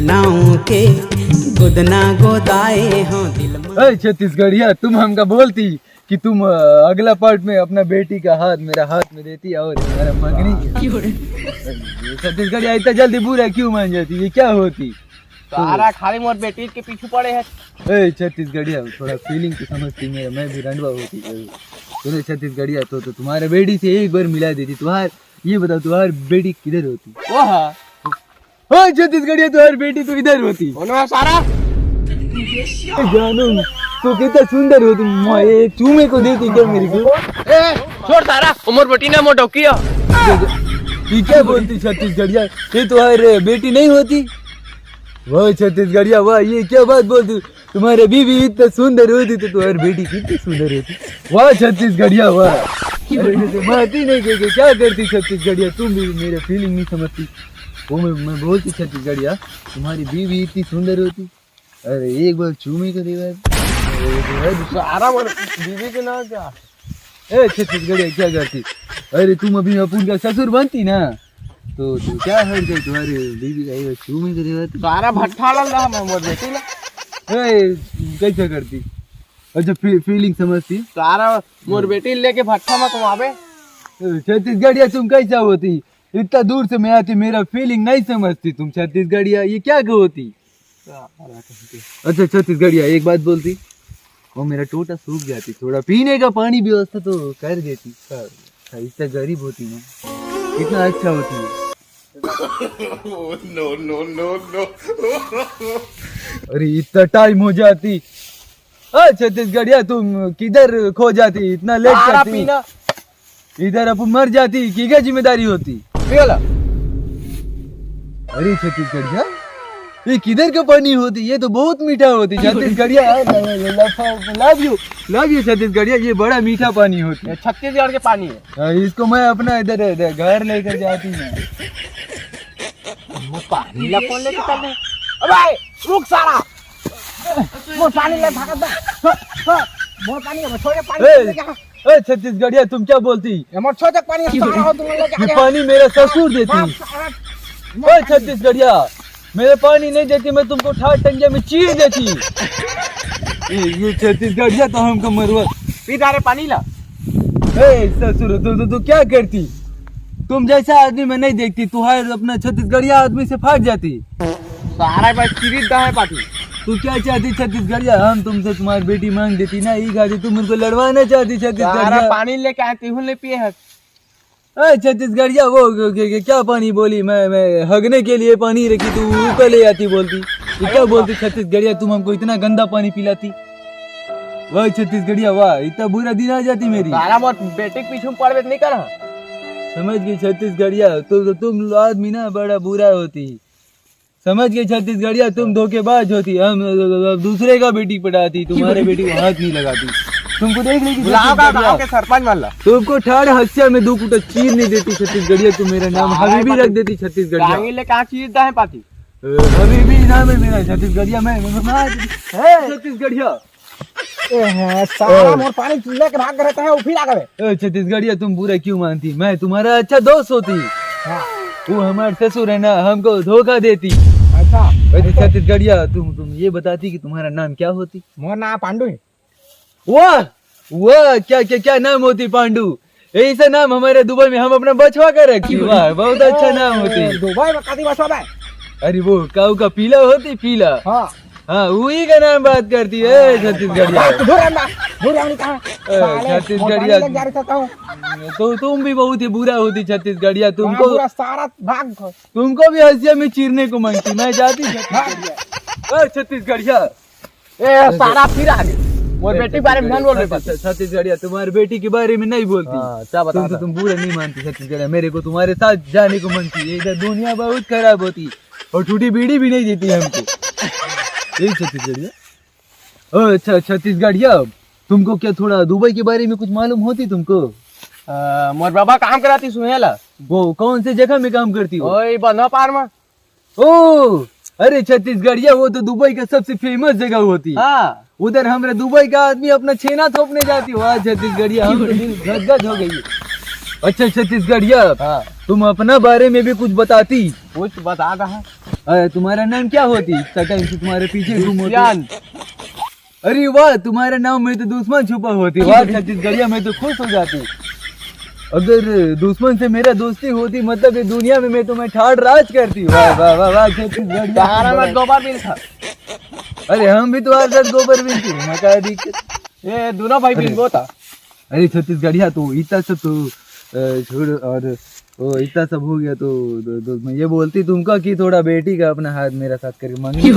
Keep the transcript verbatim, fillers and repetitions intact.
नाव के गोदना गोदाए हो दिल में। ए छत्तीसगढ़िया, तुम हमका बोलती कि तुम अ, अगला पार्ट में अपना बेटी का हाथ मेरा हाथ में देती और हमारा मंगनी। छत्तीसगढ़िया इतना जल्दी बुरा क्यों मान जाती, ये क्या होती? सारा खाली मोर बेटी के पीछू पड़े है। ए छत्तीसगढ़िया, थोड़ा फीलिंग तो समझती, मैं मैं भी रंडवा होती। सुनो छत्तीसगढ़िया, तो, तो तुम्हारे बेटी से एक बार मिला देती। तुम्हार ये बताओ, तुम्हारी बेटी किधर होती? वो है। ओ छत्तीसगढ़िया, तुम्हारी बेटी तो इधर होती। कौन है सारा? ए जानू, तू कितना सुंदर होती। मैं एक चूमे को देती क्या मेरी को? ए, छोड़ सारा, उमर बटी ना मोटो किया। ये क्या बोलती छत्तीसगढ़िया? ये तुम्हारी बेटी नहीं होती? वाह छत्तीसगढ़िया, वाह, ये क्या बात बोलती? तुम्हारी बीवी इतना सुंदर होती तो तुम्हारी बेटी कितनी सुंदर होती। वाह छत्तीसगढ़िया, वाह। अरे जैसे बात ही नहीं कह के क्या करती छत्तीसगढ़िया, तुम भी मेरे फीलिंग नहीं समझती। वो मैं, मैं बोलती छत्तीसगढ़िया, तुम्हारी बीवी इतनी सुंदर होती। अरे एक बार चूमी को देवा। अरे सारा बोल, बीवी के नाम क्या? ए छत्तीसगढ़िया क्या करती? अरे तुम अभी अपन का ससुर बनती ना, तो, तो क्या हट गई तुम्हारी बीवी का ये चूमी को देवा? सारा भट्ठा डाल रहा मैं मोर बेटी ला। ए, कैसा करती? अच्छा, फी-, फीलिंग समझती? सारा मोर बेटी लेके भट्ठा में कमावे। ए, छत्तीसगढ़िया तुम कैसा होती? इतना दूर से मैं आती, मेरा फीलिंग नहीं समझती तुम छत्तीसगढ़िया, ये क्या होती? अच्छा छत्तीसगढ़िया, एक बात बोलती, वो मेरा टोटा सूख जाती, थोड़ा पीने का पानी व्यवस्था तो कर देती। हाँ, इतना गरीब होती ना, कितना अच्छा होती है। नो नो नो नो। अरे इतना टाइम हो जाती। हाँ छत्तीसगढ़िया, तुम किधर खो जाती, इतना लेट सारा करती। पीना। इधर अपन मर जाती, की क्या जिम्मेदारी होती? पियोला। अरे छत्तीसगढ़िया, ये किधर का पानी होती? ये तो बहुत मीठा होती छत्तीसगढ़िया। लव यू, लव यू छत्तीसगढ़िया, ये बड़ा मीठा पानी होती। ये छत्तीसगढ़ के पानी है। हाँ, इसको मैं अपना इधर, इधर घर लेकर जाती हूँ। वो पानी ला कौन लेके चल रहे? अबे रुक सारा, वो पानी ले भागत बा। हाँ, हाँ, वो पानी है, छोड़ दे, पानी ए, लेके आ। ए छत्तीसगढ़िया, तुम क्या बोलती? ये मोर छोटे पानी है, सारा हो तुम लोग ये आगे। पानी मेरा ससुर देती। बाप सारा, ए छत्तीसगढ़िया, मेरे पानी नहीं देती, मैं तुमको ठाट टंगिया में चीर देती। ये, ये छत्तीसगढ़िया तो हमको मरवा। पी जा रे पानी ला। ए ससुर, तू, तू, तू क्या करती? तुम जैसा आदमी मैं नहीं देखती, तुम्हारे अपना छत्तीसगढ़िया आदमी से फाट जाती। सारा भाई चिरित दा है पाती। तू क्या चाहती छत्तीसगढ़िया? हम तुमसे तुम्हारी बेटी मांग देती ना, ये गाती तुम उनको लड़वाना चाहती सारा छत्तीसगढ़िया। पानी लेके आए, तिहुन ले पिए है। ए, छत्तीसगढ़िया, वो क-, क-, क-, क्या पानी बोली? मैं, मैं हगने के लिए पानी रखी, तू ऊपर ले आती बोलती। ये क्या बोलती छत्तीसगढ़िया, तुम हमको इतना गंदा पानी पिलाती? वाह छत्तीसगढ़िया, वाह, इतना बुरा दिन आ जाती मेरी। सारा मोर बेटी के पीछे में पड़बे नहीं करा। समझ गई छत्तीसगढ़िया, तो, तो तुम आदमी ना बड़ा बुरा होती। समझ गई छत्तीसगढ़िया, तुम धोखेबाज होती। हम, अ, दूसरे का बेटी पटाती, तुम्हारे बेटी को हाथ नहीं लगाती। तुमको देख लेगी बुलाओ का छत्तीसगढ़िया। गाँव के सरपंच वाला। तुमको ठाड़ हंसिया में दो कुटा चीर नहीं देती छत्तीसगढ़िया, तुम मेरा नाम हबीबी रख देती छत्तीसगढ़िया। टांगी ले कहाँ चीर दा है पाती? अ, हबीबी नाम है मेरा छत्तीसगढ़िया, मैं, मैं, मैं, ए! छत्तीसगढ़िया। ए, हाँ, सारा ए। मोर पानी लेके भाग रहता है, वो फिर आ गए। ए, छत्तीसगढ़िया, तुम बुरा क्यों मानती? मैं तुम्हारा अच्छा दोस्त होती। हाँ। वो हमारे ससुर है ना, हमको धोखा देती। अच्छा। वैसे छत्तीसगढ़िया, तुम, तुम ये बताती कि तुम्हारा नाम क्या होती? मोर नाम पांडू है। वाह, वाह, क्या, क्या, क्या नाम होती पांडू। ऐसा नाम हमारे दुबई में हम अपना बचवा का रखती। वाह, बहुत अच्छा नाम होती। ए, दुबई में कती बचवा बे? अरे वो काऊ का पीला होती, पीला। हाँ। हाँ, वही का नाम बात करती है, हाँ, छत्तीसगढ़िया। दूर रहना, दूर रहना कहाँ? ए, साले, छत्तीसगढ़िया। मोर पानी लग जा रही था, तो तुम भी बहुत ही बुरा होती छत्तीसगढ़िया। हाँ, तुमको, पूरा सारा भाग। तुमको भी हंसिया में चीरने को मांगती, मैं जाती छत्तीसगढ़िया। ए, छत्तीसगढ़िया। ए, सारा फिर आ गए। मोर बेटी के बारे में मत बोल रे छत्तीस-, छत्तीसगढ़िया, तुम्हारे बेटी के बारे में नहीं बोलती। हाँ, क्या बता तुम तो, था? तुम बुरा नहीं मानती छत्तीसगढ़िया। मेरे को तुम्हारे साथ जाने को मानती है। इधर दुनिया बहुत खराब होती और टूटी बीड़ी भी नहीं देती हमको। यही छत्तीसगढ़िया। ओ, अच्छा, छत्तीसगढ़िया, तुमको क्या थोड़ा दुबई के बारे में कुछ मालूम होती तुमको? अ, मोर बाबा काम कराती सुहेला। वो कौन से जगह में काम करती हो? ओए, बंधवा पार में। ओ, अरे छत्तीसगढ़िया, वो तो दुबई का सबसे फेमस जगह होती। हाँ। उधर हमरा दुबई का आदमी अपना छेना थोपने जाती हो। आज छत्तीसगढ़िया, हम तो दिल गदगद हो गई। अच्छा छत्तीसगढ़िया, हाँ। तुम अपना बारे में भी कुछ बताती। कुछ बता रहा। अरे तुम्हारा नाम क्या होती? इतना टाइम से तुम्हारे पीछे घूम होती। दुष्यंत। अरे वाह, तुम्हारे नाम में तो दुश्मन छुपा होती। वाह छत्तीसगढ़िया, मैं तो खुश हो जाती। अगर दुश्मन से मेरा दोस्ती होती, मतलब ये दुनिया में मैं तुम्हें ठाड़ राज करती। वाह वाह वाह वाह छत्तीसगढ़िया। सहारा मत गोबर बिन था। अरे हम भी तुम्हारे साथ गोबर बिनती, मैं क्या दिक्कत? ये दोनों भाई बिन बोता। अरे छत्तीसगढ़िया, तो इतना सब तो अ, छोड़, और वो इतना सब हो गया तो दो, दो, मैं ये बोलती तुमको कि थोड़ा बेटी का अपना हाथ मेरा साथ करके मांगी।